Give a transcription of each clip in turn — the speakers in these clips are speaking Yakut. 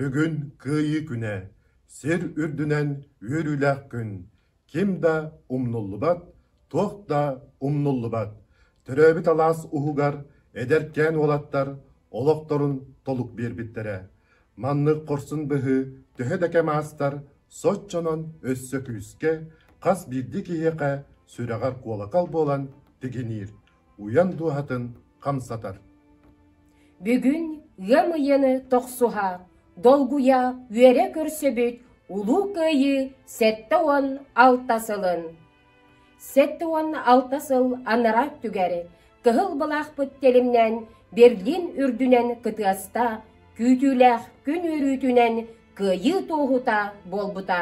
Бүгүн Кыайыы күнэ, сир үрдүнэн үөрүүлээх күн, ким да умнуллубат, туох да умнуллубат. Төрөөбүт алаас уһугар эдэркээн уолаттар олохторун толук биэрбиттэрэ. Маннык хорсун быһыы төһө да кэм аастар, соччонон өссө күүскэ, хас биирдии киһиэхэ сүрэҕэр куолакал буолан тигиниир, уйан дууһатын хамсатар. Бүгүн ыам ыйыны тохсуһа, долгуйа үөрэ көрсөбүт Улуу Кыайыы 76 сылын. 76 сыл анараа өттүгэр кыһыл былаахпыт тэлимнээн Берлин үрдүнэн кытыаста, күүтүүлээх күн үөрүүтүнэн кыайыы туоһута буолбута.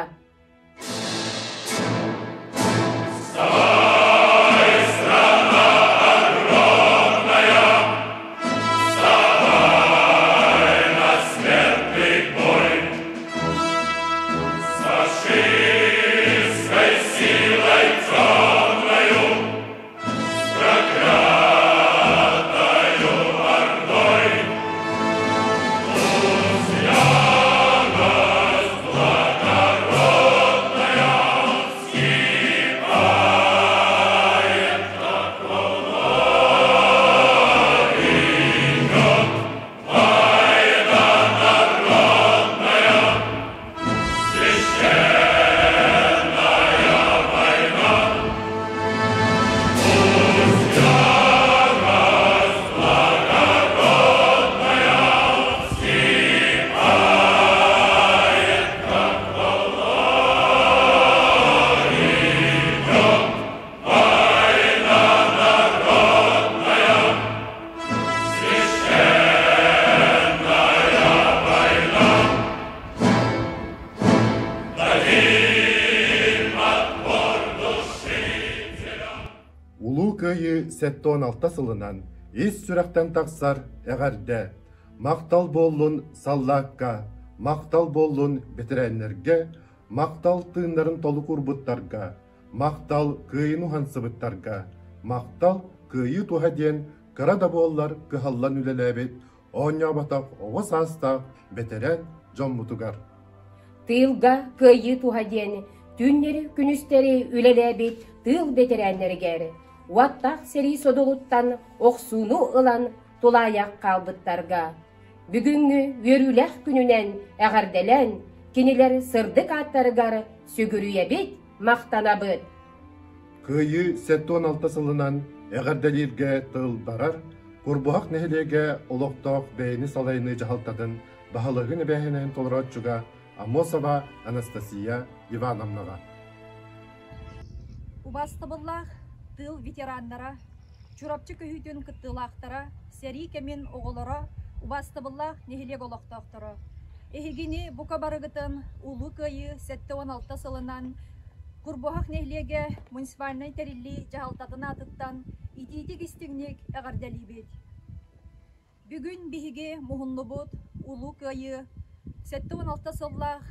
Улуу Кыайыы 76 сылынан ис сүрэхтэн тахсар эҕэрдэ! Махтал буоллун саллаакка, махтал буоллун бэтэрээннэргэ, махтал тыыннарын толук уурбуттарга, Махтал кыайыыны уһансыбыттарга, махтал кыайыы туһа диэн кыра да буоллар кыһаллан үлэлээбит, оонньооботох оҕо саастаах бэтэрээн дьоммутугар. Тыылга кыайыы туһа диэн түүннэри-күнүстэри үлэлээбит тыыл бэтэрээннэригэр уоттаах сэрии содулуттан охсууну ылан тулаайах хаалбыттарга Бүгүҥҥү үөрүүлээх күнүнэн эҕэрдэлээн, кинилэр сырдык ааттарыгар сүгүрүйэбит, махтанабыт! Кыайыы 76 сылынан эҕэрдэлииргэ тыл барар Курбуһах нэһилиэгэ олохтоох бэйэни салайыныы дьаһалтатын баһылыгын эбээһинэһин толорооччуга Аммосова Анастасия Ивановнаҕа. Убаастабыллаах тыыл ветераннара, Чурапчы көһүүтүн кыттыылаахтара, сэрии кэмин оҕолоро, убаастабыллаах нэһилиэк олохтоохторо! Эһигини бука барыгытын Улуу Кыайыы 76 сылынан Курбуһах нэһилиэгэ муниципальнай тэриллии дьаһалтатын аатыттан итиитик-истиҥник эҕэрдэлиибит! Бүгүн биһиги муһуннубут Улуу Кыайыы 76 сыллаах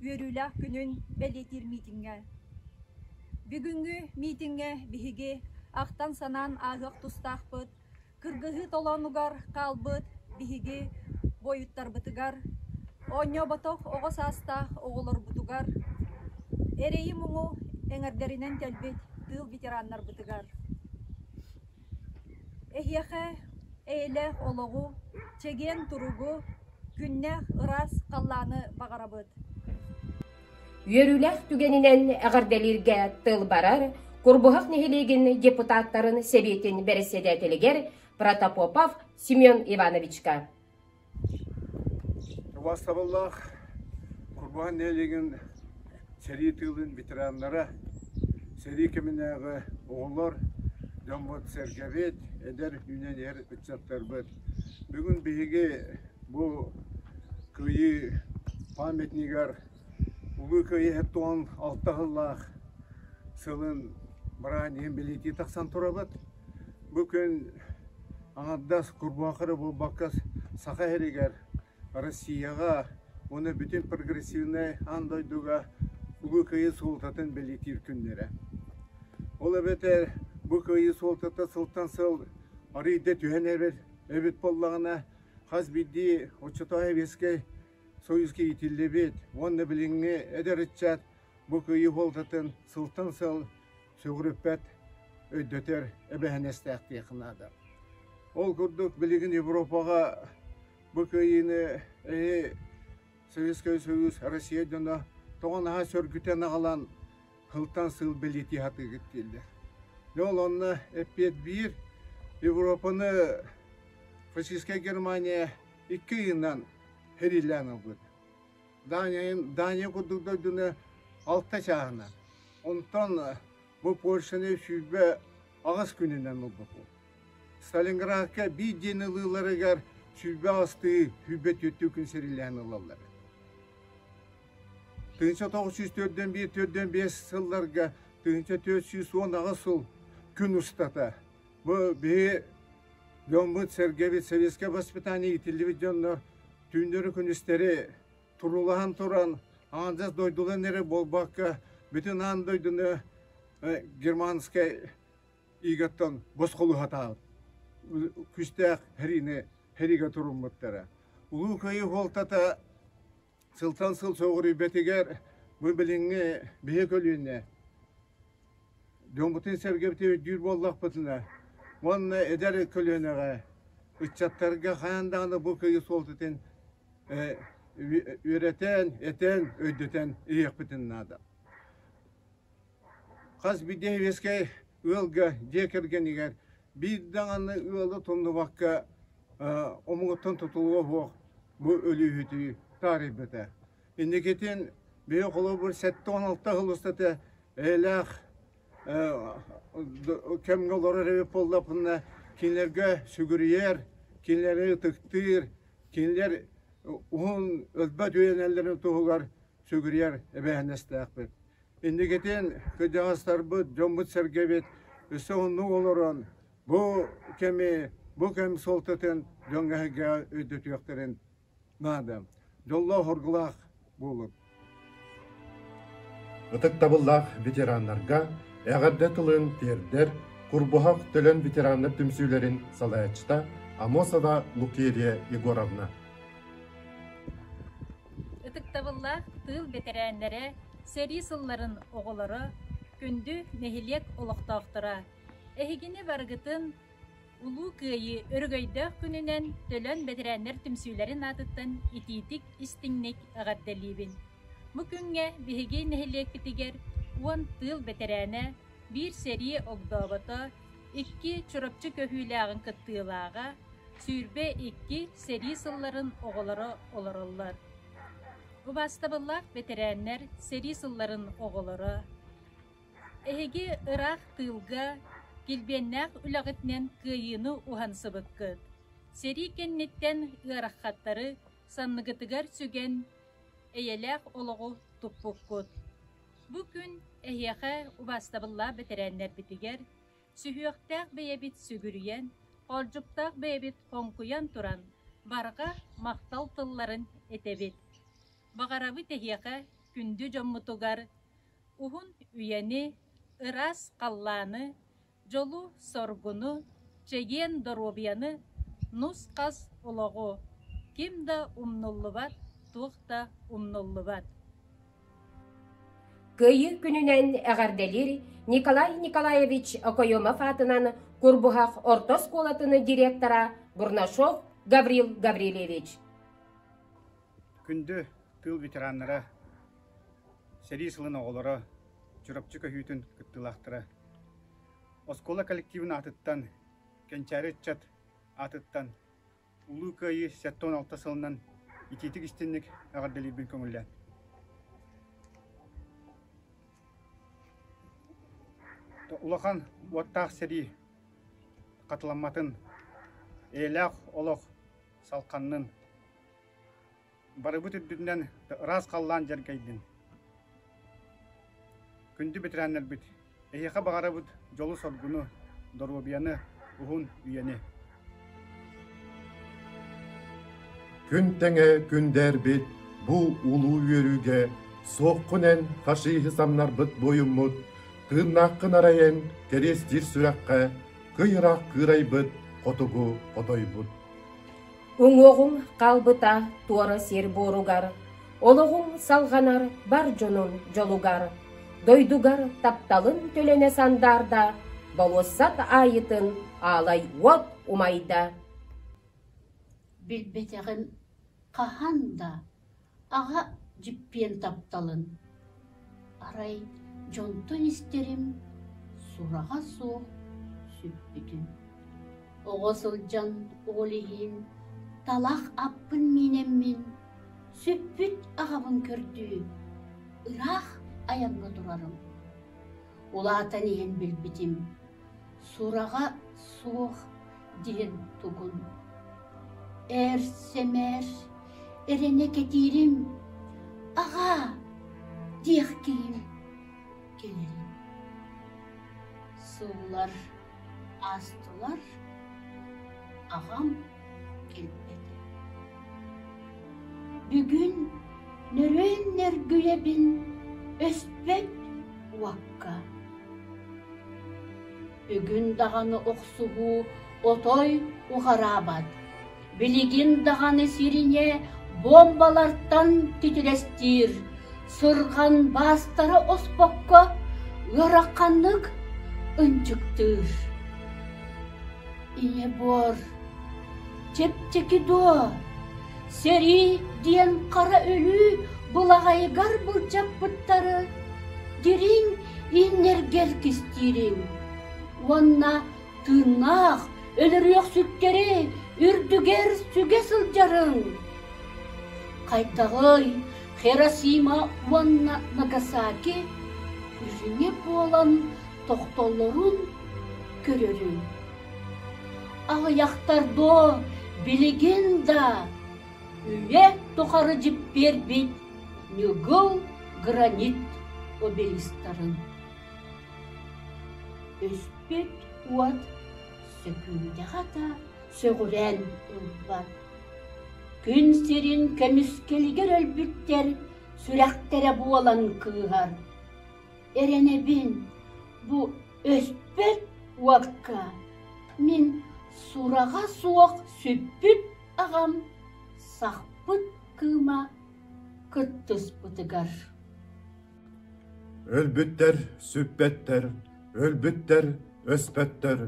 үөрүүлээх күнүн бэлиэтиир миитиҥҥэ. Бүгүҥҥү миитиҥҥэ биһиги ахтан-санаан ааһыах тустаахпыт, кыргыһыы толоонугар хаалбыт биһиги буойуттарбытыгар, оонньооботох оҕо саастаах оҕолорбутугар, эрэйи-муҥу эҥэрдэринэн кэлбит тыыл ветераннарбытыгар. Эһиэхэ эйэлээх олоҕу, чэгиэн туругу, күннээх ыраас халлааны баҕарабыт. Үөрүүлээх түгэнинэн эҕэрдэлииргэ тыл барар Курбуһах нэһилиэгин депутаттарын сэбиэтин бэрэссэдээтэлигэр Протопопов Семен Ивановичка. Убаастабыллаах Курбуһах нэһилиэгин сэрии тыылын ветераннара, сэрии кэминээҕи оҕолор, дьоммут-сэргэбит, эдэр үүнэн иһэр ыччаттарбыт. Бүгүн биһиги бу Кыайыы памятнигар Улуу Кыайыы 76 сыллаах сылын бырааһынньыгын бэлиэтии тахсан турабыт. Бу күн аҥардас Курбуһахха эрэ буолбакка Саха сиригэр, Россияҕа уонна бүтүн прогрессивнай аан дойдуга Улуу Кыайыы суолтатын бэлиэтиир күннэрэ. Ол эбэтэр бу Кыайыы суолтата сылтан сыл арыый да түһэн эрэр эбит буоллаҕына, хас биирдии оччотооҕу сэбиэскэй. Союзка иитиллибит уонна билиҥҥи эдэр ыччат бу кыайыы буолтатын сылтан сыл сөҕүрүппэт өйдөтөр эбэһинэстээх диэххэ наада. Ол курдук билигин Европаҕа бу кыайыыны эһи Советскай Союз, Россия дьоно тоҕо наһаа сөргүтэн аҕалан сылтан сыл бэлиэтии сатыыгыт дииллэр. Дьэ ол онно эппиэт биир Европаны фашистскай Германия икки ыйынан сэриилээн ылбыт. Дания, Дания курдук дойдуну алта чааһынан. Онтон бу Польшаны 28 күнүнэн ылбыппыт. Сталинградка биир диэн ылыыларыгар 28-тыы, 24-түү күн сэриилээн ылаллар. 1941-45 сылларга 1418 сыл күн устата бу биһи дьоммут-сэргэбит советское воспитание иитиллибит дьоннор түүннэри-күнүстэри турулаһан туран аҥардас дойдуларын эрэ буолбакка бүтүн аан дойдуну германскай иигаттан босхолуһатаабыт күүстээх сэриини сэриигэ туруммуттара. Улуу Кыайыы суолтата сылтан сыл сөҕүрүйбэтигэр бу билиҥҥи биһи көлүөнэ дьоммутун-сэргэбитин өйдүүр буоллахпытына уонна эдэр көлүөнэҕэ ыччаттарга хайаан даҕаны бу кыайыы суолтатын үөрэтэн, этэн, өйдөтөн иһиэхпитин наада. Хас биирдии сэбиэскэй ыалга, дьиэ кэргэнигэр биир даҕаны ыалы тумнубакка омугуттан тутулуга суох бу өлүүһүтүү таарыйбыта. Инникитин биһи холобур 76 сыл устата эйэлээх кэмҥэ олорор эбит буоллахпына, кинилэргэ сүгүрүйэр, кинилэри ытыктыыр, кинилэр уһун өлбөт үйэлэрин туһугар сүгүрүйэр эбээһинэстээхпит. Инникитин кырдьаҕастарбыт, дьоммут-сэргэбит өссө уһуннук олорон бу кэми, бу кэм суолтатын дьоҥҥо-сэргэҕэ өйдөтүөхтэрин наада. Дьоллоох-оргулаах буолун. Ытыктабыллаах ветераннарга эҕэрдэ тылын тиэрдэр Курбуһах Төлөн ветераннар түмсүүлэрин салайааччыта Амосова Лукерия Егоровна. Ытыктабыллаах тыыл бэтэрээннэрэ, сэрии сылларын оҕолоро, күндү нэһилиэк олохтоохторо! Эһигини барыгытын Улуу Кыайыы өрөгөйдөөх күнүнэн Төлөн бэтэрээннэр түмсүүлэрин аатыттан итиитик, истиҥник эҕэрдэлиибин! Бу күҥҥэ биһиги нэһилиэкпитигэр уон тыыл бэтэрээнэ, биир сэрии огдообото, икки Чурапчы көһүүлээҕин кыттыылааҕа, 22 сэрии сылларын оҕолоро олороллор. Убаастабыллаах бэтэрээннэр, сэрии сылларын оҕолоро, эһиги ыраах тыылга килбиэннээх үлэҕитинэн кыайыыны уһансыбыккыт. Сэрии кэнниттэн ыарахаттары санныгытыгар сүгэн, эйэлээх олоҕу туппуккут. Бу күн эһиэхэ убаастабыллаах бэтэрээннэрбитигэр Сүһүөхтээх бэйэбит сүгүрүйэн, хоолдьуктаах бэйэбит хоҥкуйан туран, барҕа махтал тылларын этэбит. Баҕарабыт эһиэхэ күндү дьоммутугар уһун үйэни, ыраас халлааны, дьолу-соргуну, чэгиэн доруобуйаны, нус-хас олоҕу, ким да умнуллубат, туох да умнуллубат. Кыайыы күнүнэн эҕэрдэлиир Николай Николаевич Окоемов аатынан Курбуһах орто оскуолатын директора Бурнашов Гаврил Гаврильевич. Күндү тыыл ветераннара, сэрии сылын оҕолоро, Чурапчы көһүүтүн кыттыылаахтара. Оскуола коллективын аатыттан, кэнчээри ыччат аатыттан Улуу Кыайыы 76 сылынан итиитик истинник эҕэрдэлиирбин көҥүллээн. Улахан уоттаах сэрии хатыламматын, эйэлээх олох салханнын, Барыбыт үрдүнэн ыраас халлаан дьэргэйдин. Күндү бэтэрээннэрбит, эһиэхэ баҕарабыт дьолу-соргуну, доруобуйаны, уһун үйэни. Күн тэҥэ күндээрбит бу улуу үөрүүгэ суоххун эн фашиһы самнарбыт буойуммут, тыыннааххын арай эн кэриэстиир сүрэххэ кый ыраах кыырайбыт хотугу хотойбут. Уҥуоҕуҥ хаалбыта туора сир буоругар. Олоҕуҥ салҕанар бар дьонун дьолугар, дойдугар тапталын төлөнө сандаарда, болуоссат аайытын аалай уот умайда. Билбэтэҕим хаһан да аҕа дьиппиэн тапталын, арай дьонтон истэрим сураҕа суох сүппүтүн. Оҕо сылдьан ол иһин талах аппын миинэммин сүппүт аҕабын көрдүү ыраах айаҥҥа турарым. Улаатан иһэн билбитим, сураҕа суох диэн тугун. Эр-сэмээр эрэнэ кэтиирим, аҕаа диэх киһим кэлэрин. Сыллар аастылар, аҕам кэлбэтэ. Бүгүн нөрүөн нөргүйэбин өспөт уокка. Бүгүн даҕаны охсуһуу отой уҕараабат. Билигин даҕаны сирине бомбалартан титирэстиир, сырҕан баастара оспокко ыараханнык ынчыктыыр. Ийэ буор, чэпчэки дуо, сэрии диэн хара өлүү былаҕайыгар былдьаппыттары дириҥ ииннэргэр кистиириҥ уонна тыыннаах өлөрүөхсүттэри үрдүгэр сүгэ сылдьарыҥ. Хайдаҕый Хиросима уонна Нагасаки үрүҥэ буолан тохтоллорун көрөрүҥ. Аҕыйахтар дуо билигин да үйэ тухары дьиппиэрбит ньыгыл гранит обелистарын. Өспүт уот сөкүүндэҕэ да сөҕүрэн ылбат. Күн сирин көмүскэлигэр өлбүттэр сүрэхтэрэ буолан кыыһар. Эрэнэбин, бу өспөт уокка мин сураҕа суох сүппүт аҕам сахпыт кыыма кыттыспытыгар. Өлбүттэр сүппэттэр, өлбүттэр өспөттөр,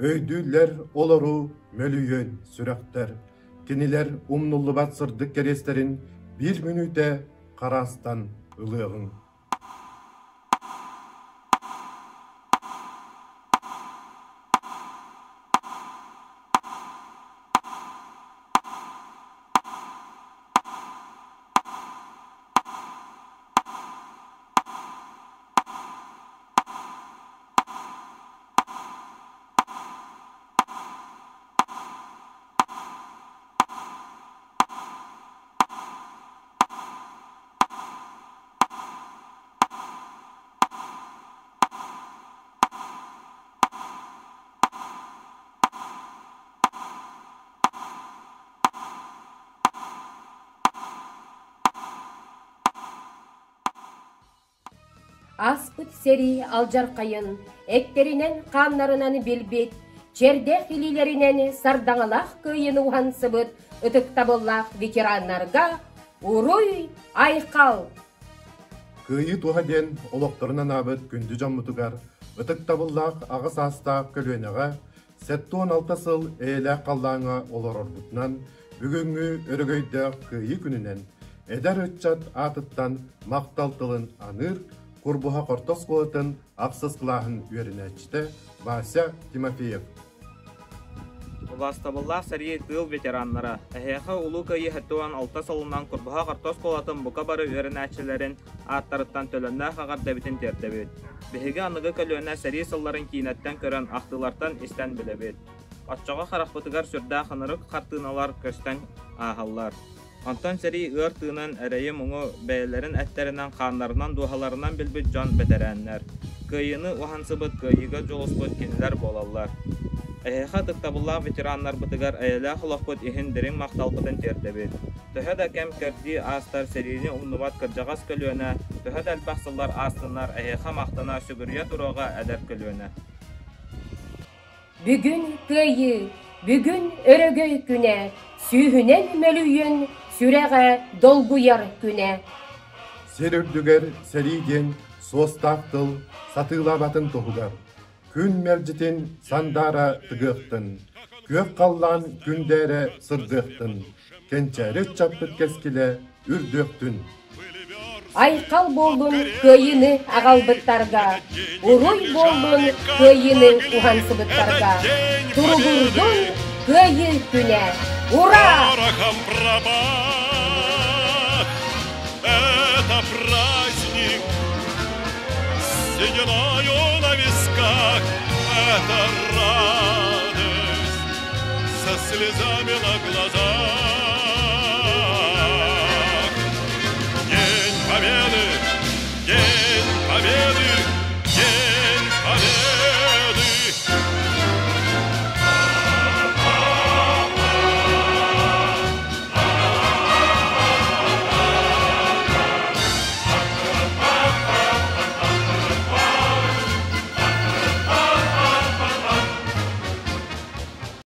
өйдүүллэр олору мөлүйүөн сүрэхтэр. Кинилэр умнуллубат сырдык кэриэстэрин биир мүнүүтэ хараастан ылыаҕыҥ. Ааспыт сэрии алдьархайын эттэринэн-хааннарынан билбит, чэрдээх илиилэринэн сардаҥалаах кыайыыны уһансыбыт ытыктабыллаах ветераннарга уруй-айхал! Кыайыы туһа диэн олохторун анаабыт күндү дьоммутугар ытыктабыллаах аҕа саастаах көлүөнэҕэ 76 сыл эйэлээх халлааҥҥа олорорбутунан бүгүҥҥү өрөгөйдөөх Кыайыы күнүнэн эдэр ыччат аатыттан махтал тылын аныыр Курбуһах орто оскуолатын ахсыс кылааһын үөрэнээччитэ Вася Тимофеев. Убаастабыллаах сэрии тыыл ветераннара, эһиэхэ Улуу Кыайыы 76 сылынан Курбуһах орто оскуолатын бука бары үөрэнээччилэрин ааттарыттан төлөннөөх эҕэрдэбитин тиэрдэбит. Биһиги аныгы көлүөнэ сэрии сылларын киинэттэн көрөн, ахтыылартан истэн билэбит. Оччоҕо харахпытыгар сүрдээх ынырык хартыыналар көстөн ааһаллар. Онтон сэрии ыар тыынын, эрэйи-муҥу бэйэлэрин эттэринэн, хааннарынан, дууһаларынан билбит дьон бэтэрээннэр. Кыайыыны уһансыбыт, кыайыыга дьулуспут кинилэр буолаллар. Эһиэхэ ытыктабыллаах ветераннарбытыгар эйэлээх олохпут иһин дириҥ махталбытын тиэрдэбит. Төһө да кэм кэрдии аастар сэриини умнубат кырдьаҕас көлүөнэ, төһө да элбэх сыллар аастыннар эһиэхэ махтана сүгүрүйэ туруоҕа эдэр көлүөнэ. Бүгүн Кыайыы, бүгүн Өрөгөй күнэ, сүүһүнэн мөлүйүөн сүрэҕэ долгуйар күнэ. Сир үрдүгэр сэрии диэн суостаах тыл сатыылаабатын туһугар күн мэлдьитин сандаара тыгыахтын, күөх халлаан күндээрэ сырдыахтын, кэнчээри ыччаппыт кэскилэ үрдүөхтүн! Айхал буоллун кыайыыны аҕалбыттарга, уруй буоллун кыайыыны уһансыбыттарга, туругурдун Кыайыы күнэ! Ура! Порохом пропах, это праздник, с сединою на висках, это радость, со слезами на глазах.